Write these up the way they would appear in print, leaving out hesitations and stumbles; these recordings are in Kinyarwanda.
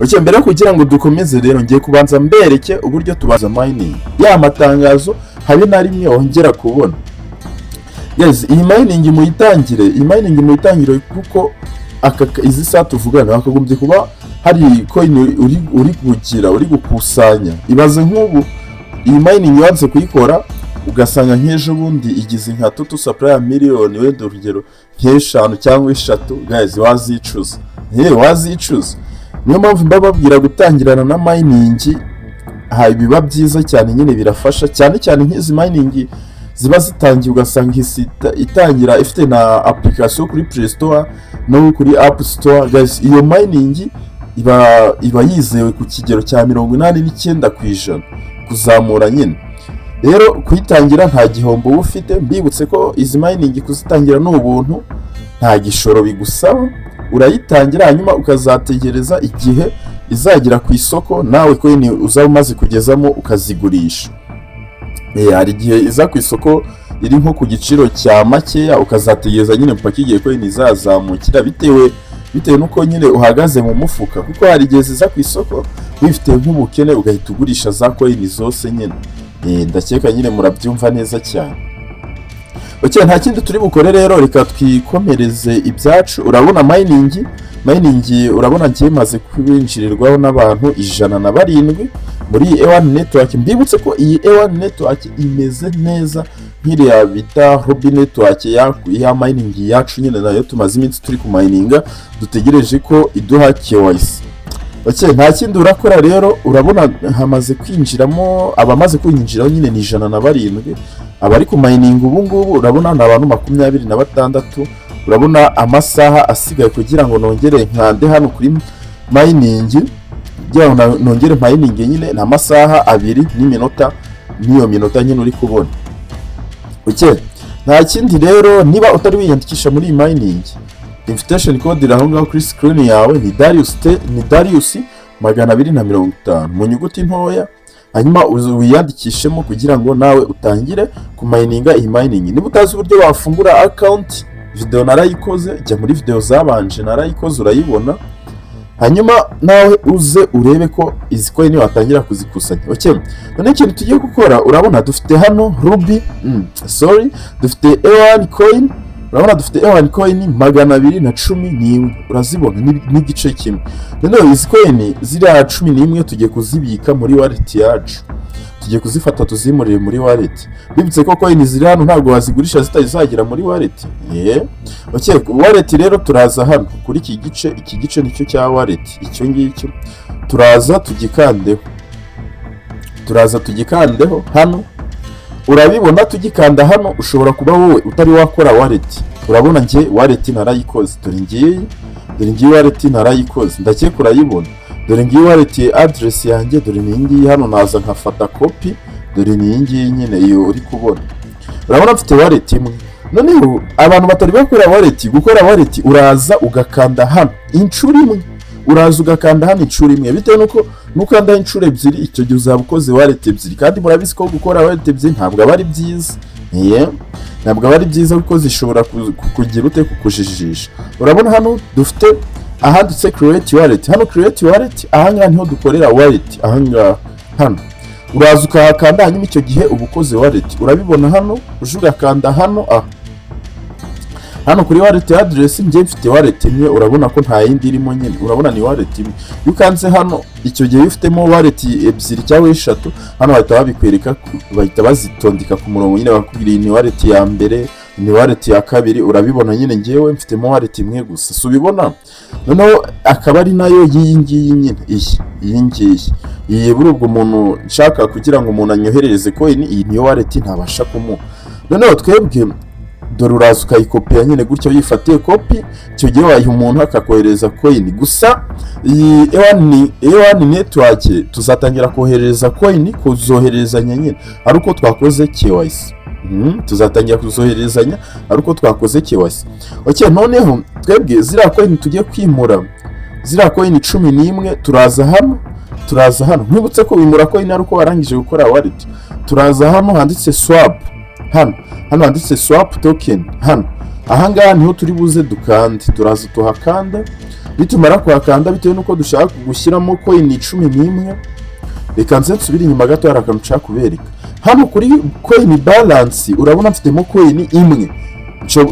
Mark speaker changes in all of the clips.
Speaker 1: Okay, mbere yo kugira ngo dukomeze rero, ngiye kubanza mbereke uburyo tubaza mining ya matangazo habe na rimwe wongera kubona. Yes, iyi mining muyitangire, iyi mining muyitangire, kuko aka izi saha tuvugana hakagombye kuba hari coin uri kugira, uri gukusanya. Ibaze nk'ubu iyi mining wanze kuyikora, ugasanga nk'ejo bundi igize nka total supply ya miliyoni, wenda urugero nk'eshanu cyangwa eshatu. Guys, wazicuza, wazicuza. Niyo mpamvu mbababwira gutangirana na mining. Ha, biba byiza cyane nyine, birafasha cyane cyane nk'izi mining ziba zitangiye, ugasanga ihise itangira ifite na application kuri Play Store no kuri App Store. Guys, iyo mining iba yizewe ku kigero cya 89% kuzamura nyine. Rero kuyitangira nta gihombo uba ufite. Mbibutse ko izi mining kuzitangira ni ubuntu, nta gishoro bigusaba. Urayitangira, hanyuma ukazategereza igihe izagera ku isoko, nawe coin uzaba umaze kugezamo ukazigurisha. Hari igihe iza ku isoko iri nko ku giciro cya makeya, ukazategereza nyine mpaka igihe coin izazamukira, bitewe n'uko nyine uhagaze mu mufuka, kuko hari igihe ziza ku isoko wifite nk'ubukene, ugahita ugurisha za coin zose nyine. Ndakeka nyine murabyumva neza cyane. Okay, nta kindi turi bukore rero, reka twikomereze ibyacu. Urabona mining, urabona ngiye maze kwinjirirwaho n'abantu 107 muri iyi A1 Network. Mbibutse ko iyi A1 Network imeze neza nk'iriya bita Ruby Network ya mining yacu nyine, nayo tumaze iminsi turi kumayininga, dutegereje ko iduha KYC. Okay, nta kindi urakora rero. Urabona hamaze kwinjiramo, abamaze kwinjiraho nyine ni 107. Abari kumayininga ubu ngubu urabona ni abantu 26. Urabona amasaha asigaye kugira ngo nongere nkande hano kuri mining, kugira ngo nongere mayiningi nyine, ni amasaha 2 n'iminota, n'iyo minota nyine uri kubona. Okay, nta kindi rero. Niba utari wiyandikisha muri iyi mining, invitation code iri aho ngaho kuri screen yawe, ni Darius T, ni Darius 250 mu nyuguti ntoya. Hanyuma wiyandikishemo kugira ngo nawe utangire kumayininga iyi mining. Niba utazi uburyo wafungura account, video narayikoze, jya muri video zabanje, narayikoze urayibona. Hanyuma nawe uze urebe ko izi coin watangira kuzikusanya. Okay, none ikintu tugiye gukora, urabona dufite hano Ruby, sorry, dufite A1 coin. Urabona dufite A1 coin 211, urazibona, n'igice kimwe. Noneho izi coin ziriya 11 tugiye kuzibika muri wallet yacu, tugiye kuzifata tuzimurire muri wallet. Bibutse ko coin ziri hano ntabwo wazigurisha zitazagera muri wallet. Yeah. Okay, wallet rero turaza hano kuri iki gice, iki gice nicyo cya wallet, icyo ngicyo turaza tugikandeho, turaza tugikandeho hano. Urabibona tugikanda hano, ushobora kuba wowe utari wakora wallet. Urabona njye wallet narayikoze, dore ngiyi, dore ngiyi wallet narayikoze, ndakeka urayibona. Dore ngiyi wallet address yanjye, dore ni iyi ngiyi hano, naza nkafata copy, dore ni iyi ngiyi nyine iyo uri kubona. Urabona mfite wallet imwe. Noneho abantu batari bakora wallet, gukora wallet uraza ugakanda hano inshuro imwe, uraza ugakanda hano inshuro imwe, bitewe n'uko nukanda inshuro ebyiri, icyo gihe uzaba ukoze wallet ebyiri, kandi murabizi ko gukora wallet ebyiri ntabwo aba ari byiza. Yeah. Ntabwo aba ari byiza kuko zishobora kugira ute, kukujijisha. Urabona hano dufite ahanditse create wallet hano, create wallet, ahangaha niho dukorera wallet. Ahangaha hano uraza ukahakanda, hanyuma icyo gihe uba ukoze wallet. Urabibona hano uje ugakanda hano, aha hano kuri wallet address. Njye mfite wallet imwe, urabona ko nta yindi irimo nyine, urabona ni wallet imwe. Iyo ukanze hano, icyo gihe iyo ufitemo wallet ebyiri cyangwa eshatu, hano bahita babikwereka, bahita bazitondeka ku murongo nyine, bakubwira iyi ni wallet ya mbere, ni wallet ya kabiri. Urabibona nyine ngewe mfitemo wallet imwe gusa, si ubibona? Noneho akaba ari nayo y'iyi ngiyi nyine, iyi ngiyi, iyi. Buri ubwo umuntu nshaka kugira ngo umuntu anyoherereze coin, iyi niyo wallet ntabasha kumuha. Noneho twebwe dore uraza ukayikopiya nyine gutyo, yifatiye copy, icyo gihe wayiha umuntu akakohereza coin. Gusa iyi A1 Network tuzatangira kohereza coin, kuzoherezanya nyine ari uko twakoze KYC. Tuzatangira kuzoherezanya ari uko twakoze KYC. Okay, noneho twebwe ziriya coin tugiye kwimura, ziriya coin 11, turaza hano, turaza hano. Nkwibutse ko wimura coin ari uko warangije gukora wallet. Turaza hano handitse swap, hano handitse swap token hano, ahangaha niho turi buze dukande. Turaza tuhakanda. Nitumara kuhakanda, bitewe n'uko dushaka gushyiramo coin 11, reka nze nsubire inyuma gato, hari akantu nshaka kubereka. Hano kuri coin balance urabona mfitemo coin imwe.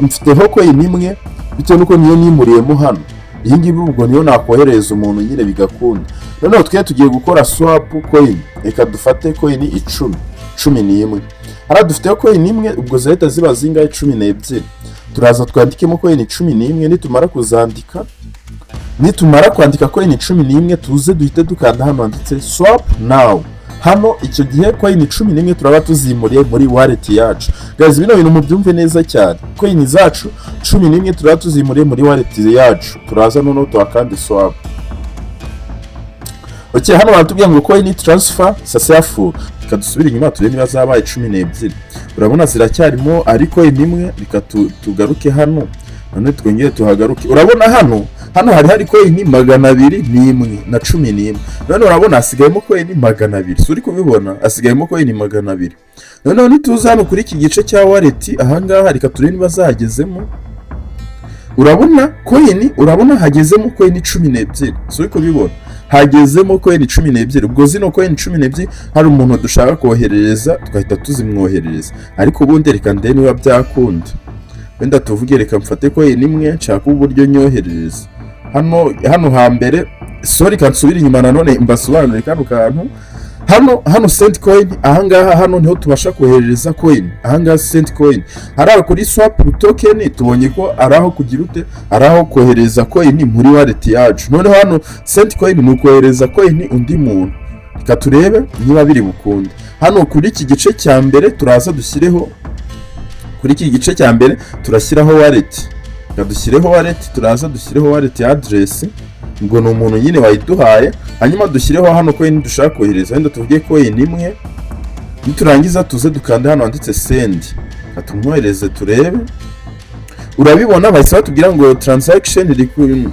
Speaker 1: Mfiteho coin imwe bitewe n'uko niyo nimuriyemo hano. Iyi ngiyi ubwo niyo nakoherereza umuntu nyine bigakunda. Noneho twe tugiye gukora swap coin. Reka dufate coin 10, 11. Hariya dufiteho coin imwe, ubwo zahita ziba zingahe? 12. Turaza twandikemo coin 11. Nitumara kuzandika, nitumara kwandika coin 11, tuze duhite dukanda hano handitse "swap now". Hano icyo gihe coin 11 turaba tuzimuriye muri wallet yacu. Guys, bino bintu mubyumve neza cyane. Coin zacu 11 turaba tuzimuriye muri wallet yacu. Turaza noneho tuhakande swap. Okay, hano baratubwiye ngo "coin transfer successful". Reka dusubire inyuma turebe niba zabaye 12. Urabona ziracyarimo ariko imwe. Reka tugaruke hano none twongere tuhagaruke. Urabona hano hari coin 211, none urabona hasigayemo coin 200. Si uri kubibona? Hasigayemo coin 200. Noneho nituza hano kuri iki gice cya wallet ahangaha, reka turebe niba zagezemo. Urabona coin, urabona hagezemo coin 12. Si uri kubibona? Hagezemo coin 12. Ubwo zino coin 12, hari umuntu dushaka koherereza, tugahita tuzimwoherereza. Ariko ubundi reka ndebe niba byakunda. Wenda tuvuge reka mfate coin imwe, nshaka uburyo nyoherereza hano hambere. Sorry, reka nsubire inyuma nanone mbasobanurire kano kantu hano. Send coin, ahangaha hano niho tubasha koherereza coin. Ahangaha send coin, hariya kuri swap token tubonye ko ari aho kugira ute? Ari aho kohereza coin muri wallet yacu. Noneho hano send coin ni ukohereza coin undi muntu. Reka turebe niba biri bukunde. Hano kuri iki gice cya mbere turaza dushyireho, kuri iki gice cya mbere turashyiraho wallet. Reka dushyireho wallet. Turaza dushyireho wallet address, ngo ni umuntu nyine wayiduhaye. Hanyuma dushyireho hano coin dushaka kohereza, wenda tuvuge coin imwe. Niturangiza tuze dukande hano handitse send. Reka tumwohereze turebe. Urabibona bahise batubwira ngo transaction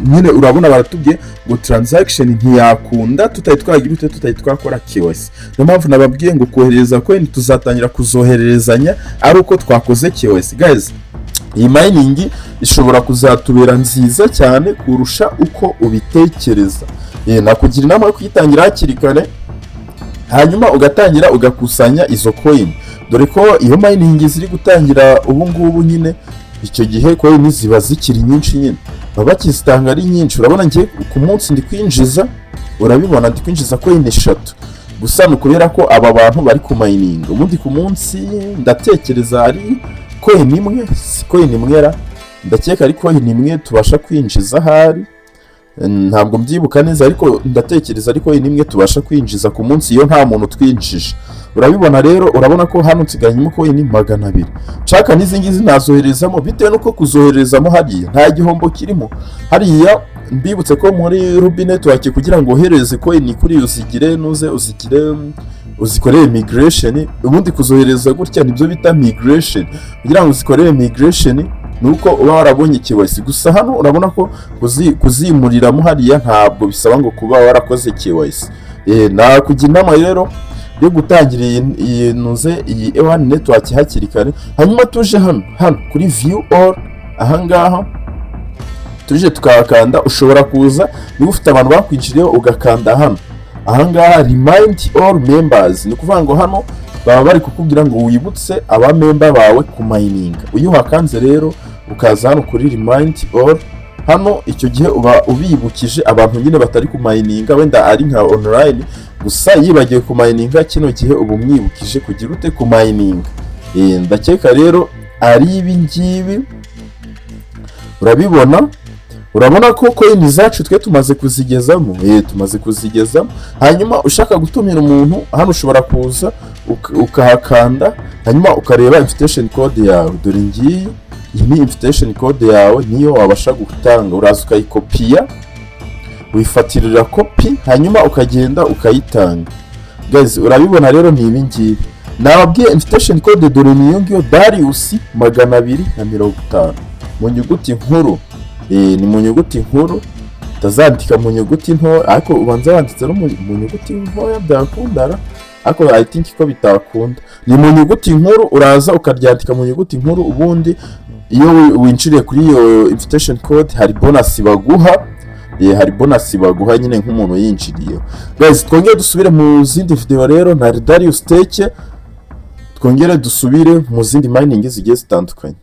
Speaker 1: nyine urabona baratubwiye ngo transaction ntiyakunda tutari twagira ute? Tutari twakora KYC. Niyo mpamvu nababwiye ngo kohereza coin tuzatangira kuzohererezanya ari uko twakoze KYC. Guys, iyi mining ishobora kuzatubera nziza cyane kurusha uko ubitekereza. Nakugira inama yo kuyitangira hakiri kare, hanyuma ugatangira ugakusanya izo coin, dore ko iyo mining ziri gutangira ubu ngubu nyine, icyo gihe coin ziba zikiri nyinshi nyine, baba bakizitanga ari nyinshi. Urabona njye ku munsi ndi kwinjiza, urabibona ndi kwinjiza coin 3 gusa. Ni ukubera ko aba bantu bari kumayininga. Ubundi ku munsi ndatekereza ari coin imwe, si coin imwe ra, ndakeka ari coin imwe tubasha kwinjiza ahari. Ntabwo mbyibuka neza, ariko ndatekereza ari coin imwe tubasha kwinjiza ku munsi iyo nta muntu twinjije. Urabibona rero, urabona ko hano nsiganyemo coin 200. Nshaka n'izi ngizi nazoherezamo, bitewe n'uko kuzoherezamo hariya nta gihombo kirimo. Hariya mbibutse ko muri Ruby Network, kugira ngo wohereze coin kuri uzigire nuze uzigire uzikorere migration, ubundi kuzohereza gutya nibyo bita migration. Kugira ngo uzikorere migration ni uko uba warabonye KYC. Gusa hano urabona ko kuzimuriramo hariya ntabwo bisaba ngo kuba warakoze KYC. Nakugira inama rero yo gutangira iyi nuze, iyi A1 Network hakiri kare. Hanyuma tuje hano kuri view all, ahangaha tuje tukahakanda. Ushobora kuza niba ufite abantu bakwinjiriyeho, ugakanda hano ahangaha "remind all members". Ni ukuvuga ngo hano baba bari kukubwira ngo wibutse aba member bawe kumayininga. Iyo uhakanze rero, ukaza hano kuri remind all hano, icyo gihe uba ubibukije abantu nyine batari kumayininga. Wenda ari nka online gusa yibagiwe kumayininga, kino gihe uba umwibukije kugira ute? Kumayininga. Ndakeka rero ari ibi ngibi. Urabibona, urabona ko coin zacu twe tumaze kuzigezamo, tumaze kuzigezamo. Hanyuma ushaka gutumira umuntu hano, ushobora kuza ukahakanda, hanyuma ukareba invitation code yawe. Dore ngiyi, iyi ni invitation code yawe, niyo wabasha gutanga. Uraza ukayikopiya, wifatirira kopi, hanyuma ukagenda ukayitanga. Guys, urabibona rero ni ibi ngibi nababwiye. Invitation code dore niyo ngiyo, Darius 250 mu nyuguti nkuru. Ni mu nyuguti nkuru, utazandika mu nyuguti nto, ariko ubanza wanditse no mu nyuguti ntoya byakundara, ariko I think ko bitakunda. Ni mu nyuguti nkuru, uraza ukaryandika mu nyuguti nkuru. Ubundi iyo winjiriye kuri iyo invitation code, hari bonus baguha. Hari bonus baguha nyine nk'umuntu yinjiriyeho. Guys, twongere dusubire mu zindi video rero na Darius Tech, twongere dusubire mu zindi mining zigiye zitandukanye.